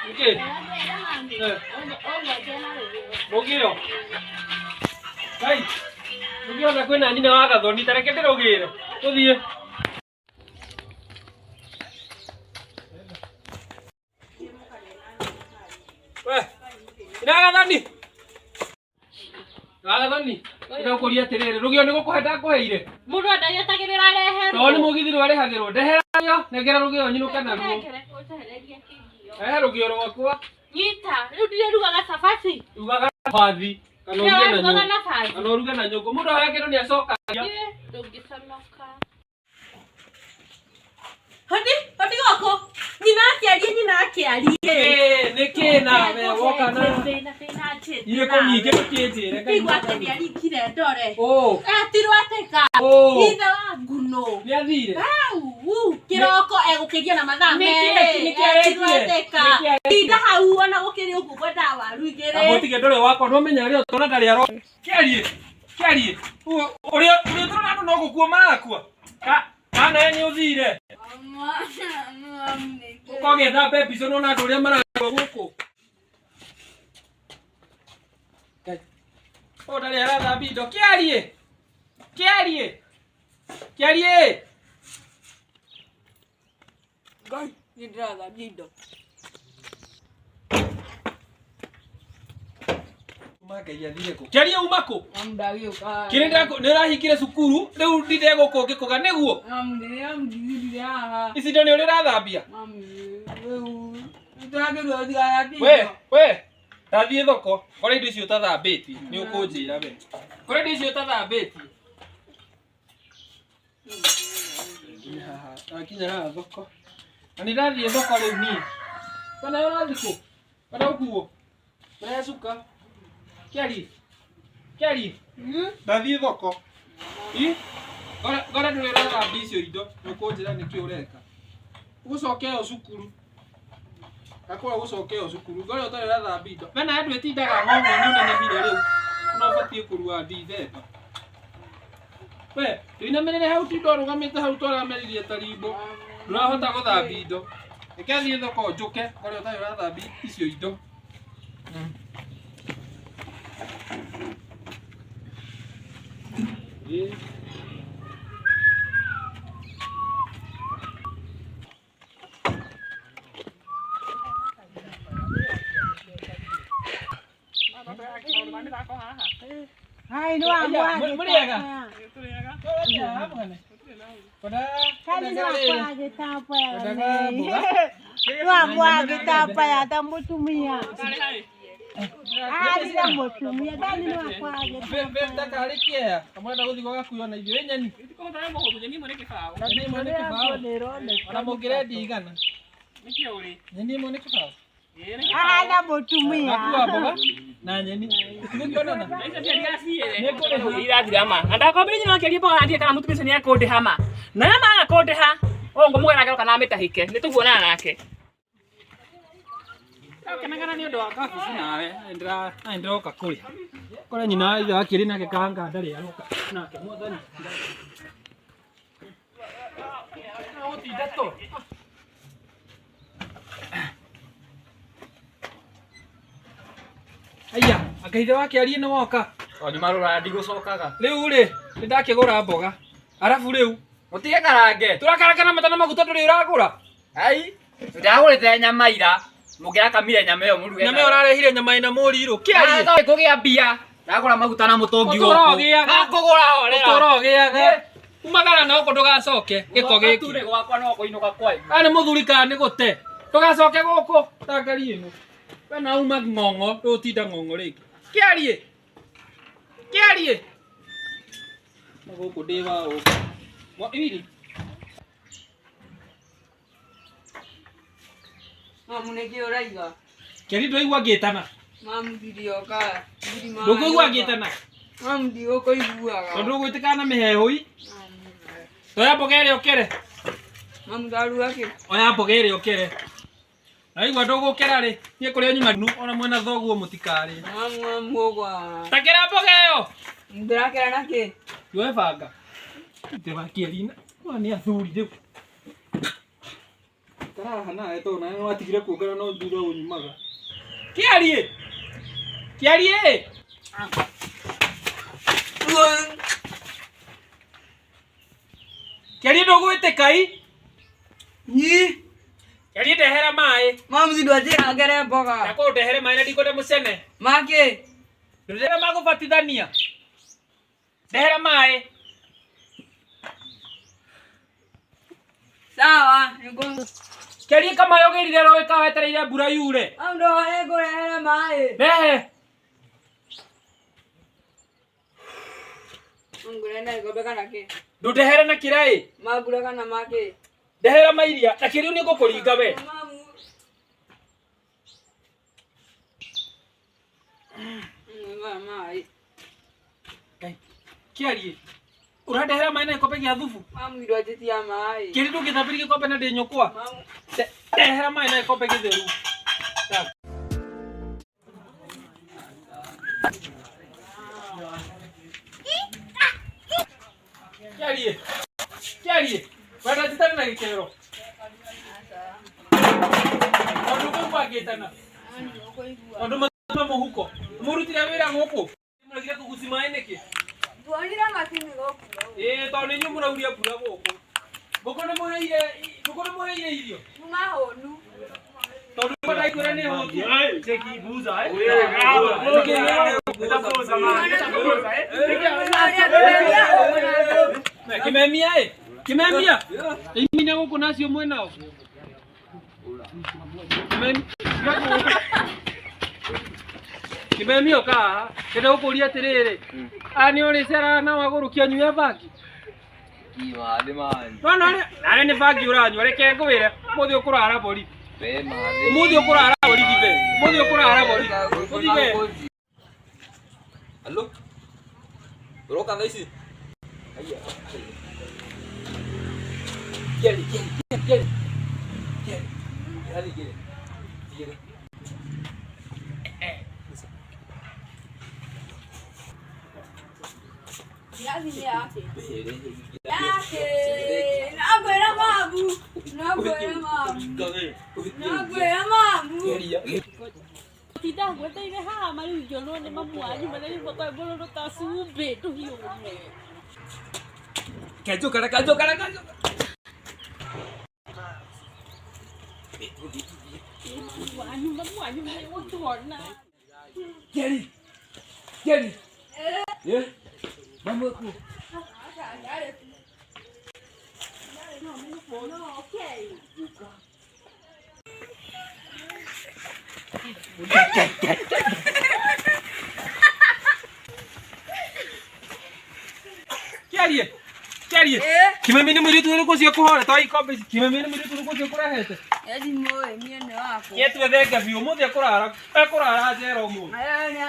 Nĩkĩ? Eh. Rũgĩo. Ngai. Rũgĩo na kwĩna nyina wa Gathoni, ta reke ndĩrũgĩre. Tũthiĩ. We, nyina wa Gathoni. Nyina wa Gathoni. Ndĩrakũria atĩrĩrĩ, rũgĩo nĩ gũkũhe ndakũheire. Mũndũ ndagĩetagĩrĩra areherwo. Tondũ nĩ mũgithi rwarĩhagĩrwo. Ndehera rũgĩo, nengera rũgĩo nyinũke naruo. Ũnjehererie kĩgio. Rehe rũgĩo rwakwa. Nyita, rĩu ndirĩrugaga cabaci. Rugaga bathi. Kana ũruge na Nĩwarugaga nyũngũ. na bathi. Kana ũruge na nyũngũ. Mũndũ ahoya kĩndũ nĩ acokagia. Ĩ, Ndũngĩconoka. Hodi, hodi gũkũ. Nyina akĩarie, nyina akĩarie. Ĩ, nĩkĩ nawe woka na Thĩna, thĩna, thĩna. irĩkũ nyingĩ nĩkĩ njĩre Ngai Igua atĩ nĩarikire ndore. Ũ, Etirwo atĩka. ũ, Ithe wa nguno. nĩathire Au, u, kĩroko egũkĩria na mathaa Nĩkĩ- merĩ. nĩkĩ arekire? Etirwo atĩka. Nĩkĩ arekire? Tinda hau ona gũkĩrĩ ũguo ngwendaga waru igĩrĩ. Amũtige ndũrĩ wakwa ndũmenya rĩo tona ndarĩ aro kĩarie kĩarie ũrĩa ũrĩa tũrona andũ no gũkua marakua kana nĩ ũthire ũkogĩetha mbeca nona andũ ũrĩa marakua gũkũ Ngai. Ũyũ ndarĩ arathambia indo kĩarie kĩarie kĩarie Ngai, niĩ ndĩrathambia indo. Uma Ngai athire kũ kĩarie uma kũ Mamu ndagĩũka. kĩrĩa ndĩrakũ nĩ ũrahingire cukuru rĩu ndinde gũkũ ngĩkũga nĩguo Mamu ndĩrĩa haha. ici indo nĩ ũrĩ ũrathambia Mamu rĩu nĩtũrakĩrua tigathambia we indo. we ndathiĩ thoko kora indo icio ũtathambĩtie nĩ ũkũnjĩra we kora indo icio ũtathambĩtie Nginya haha ndakinya haha thoko na nĩ ndathiĩ thoko rĩu niĩ kana ũrathiĩ kũ kana ũkuo ũrehe cuka kĩarie kĩarie ndathiĩ thoko i ngore ndũrĩ ũrathambia icio indo nĩ ũkũnjĩra nĩkĩ ũreka ũgũcoke o cukuru Gakũra gũcoke o cukuru ngore ũtarĩ ũrathambia indo wena andũ ĩtindaga ng'ong'o nĩ ũnenehire rĩu no ũbatiĩ kũrua ndithemba we ndũinamĩrĩre hau tinda ũrũgamĩte hau twarameririe ta rimbo ndũrahota gũthambia indo reke thiĩ thoko njũke ngore ũtarĩ ũrathambia icio indo Ĩĩ. Hai nĩ wa Aya, mũrĩega? mwagĩtambaya. Kani nĩ wa mwagĩtambaya. Kwendaga mboga? Nĩ wa mwagĩtambaya ta mũtumia. Arire mũtumia. Kani nĩ wa mwagĩtambaya. Takarĩ kĩea kamwenda gũthiĩ gũgakuo na irio ĩ nyeni nyeni ĩmwe nĩ kĩbaũ ona mũngĩrendia igana nyeni ĩmwe nĩ kĩbaũ Ahana mũtumia. Gakua mboga na nyeni tũgĩkionana nĩngũrĩha irathira ma na ndakwambĩrĩria nyina wakĩaria mboga handie kana mũtumia ũcio nĩekũndĩha ma na ma aga kũndĩha ũũ ngũmũgera ngero kana amĩtahĩke nĩ tũguonana nake Ndakenagana nĩ ũndũ wa kabici nawe na nĩndĩroka kũrĩha kore nyina wa ithe wakĩrĩ nake kanga ndarĩ aroka nake mwathani gũtinda to aya anga ithe wake arie nĩ woka Tondũ marũra ndigũcokaga. rĩu rĩ nĩ ndakĩgũra mboga arabu rĩu Mũtige karange. tũrakaranga na mata na maguta ndũrĩ ũragũra Ai, ndagũrĩte nyama ira. Mũngĩrakamire nyama ĩyo mũruge. nyama ĩyo ũrarehire nyama ĩna mũrirũ kĩarie Kĩarie. Kũgĩa mbia. Ndagũra maguta na mũtũngi Ũtũũra gũkũ. ũgĩaga. Ngakũgũra horera. ũtũra ũgĩaga umagara na gũkũ ndũgacoke gĩko gĩkĩ Ture gwakwa no kũinũka kwanyu. aya nĩ mũthuri kana nĩ gũte ndũgacoke gũkũ tangari ĩno we na uma ng'ong'o ndũgũtinda ng'ong'o rĩngĩ kĩarie kĩarie na gũkũ ndĩ wa ũka Mwa- iri Mamu nĩkĩ ũraiga? kĩarie ndũraigua ngĩtana Mamu ndirioka. Ndiri ndũkũigua ngĩtana Mamu ndigũkũiguaga. tondũ ũgwĩtĩkana na mĩhehũi toya mboga ĩrĩa ũkere Mamu ndaruga kĩ? oya mboga ĩrĩa ũkere na igua ndũgũkera rĩ niĩ kũrĩa nyuma ona mwena thoguo mũtikarĩe Mamu mamu ũgwa. takĩra mboga ĩyo Ndĩrakera na kĩ? Yoe banga. Ithe wa kĩerina. Aya nĩ athuri rĩu. Karaha nawe tondũ nawe nĩwatigire kuongana no thutha ũnyumaga. Kĩarie! Kĩarie! Kĩarie ndũgwĩtĩka i? Nyi. Kĩarie ndehera maĩ. Mamu si ndwanjĩra ngere mboga. Ndakũrwo ndehere maĩ na ndikwenda mũcene. Makĩ? Ndehera magũbatithania. Ndehera maĩ. Sawa, nĩngũ. Kĩarie kamaĩ ũgĩrire rũĩ ka wetereire mbura yure. Mamu nĩngũrehere maĩ. Rehe. Ngũrehere na gĩkombe kana kĩ? Ndũndehere na kĩraĩ. Mambura kana makĩ? Ndehera mairia. Na kĩrĩu nĩngũkũringa we. Mamu. Maya maĩ. Ngai. Kĩarie. Ũrandehera maĩ na gĩkombe gĩa thubu. Mamu ndwanjĩtia maĩ. Kĩrĩ ndũngĩthambĩria gĩkombe na ndĩ nyũkwa. Mamu. Ndehera maĩ na gĩkombe gĩtheru. Kĩarie. Kĩarie. Wenda njĩtane na gĩkero. Tondũ ũkũigua ngĩtana. Tondũ matuma mũhuko. Mũrutire wĩra gũkũ. Mũragire kũguci maĩ nĩkĩ? Tuonire macini gũkũ. Ĩĩ tondũ nĩ inyuĩ mũrauria mbura gũkũ. Ngũkũ nĩ mũheire ngũkũ nĩ mũheire irio. Tuma hũnu. Tondũ ndaiguĩra nĩ hũtu. Kimemia ĩ. Kimemia. Imina gũkũ nacio mwĩnao. Kimemia ũka haha. Ndĩrenda gũkũria atĩrĩrĩ. Aya nĩ ũrĩ cera na wagũrũkia nyue bangi. Nona rĩ, nawe nĩ bangi ũranyua reke ngwĩre ũmũthĩ ũkũrara borithi. Ũmũthĩ ũkũrara borithi we. Ũmũthĩ ũkũrara borithi. Ũthiĩ we. Halo? Ũroka thaa ici? Haiya. Kĩari, kĩari, kĩari, kĩari. Kĩari, kĩari. Kĩari. Ngirathi nĩ yake. Yake. Nakwĩra mamu. Nakwĩra mamu. Nakwĩra mamu. Tinda ngweteire haha marĩu ingĩonwo nĩ mamu wanyu marĩa makwa mũrũrũ ta cumbĩ ndũhiũme. Kanjũka, kanjũka, kanjũka. Mamu wanyu megũtuona. Kĩari. Kĩari. Eh? Mamu aku. Kĩarie. Kĩarie. Kimemia nĩ mũirĩtu ũrĩkũ ũcio ũkũhorete wa ikombe ici? Kimemia nĩ mũirĩtu ũrĩkũ ũcio ũkũrehete? Edi mũĩ niĩ nĩ wakwa. Yetwe thenge biũ ũmũthĩ ekũrara ekũrara njera ũmũthĩ. Ayo nĩ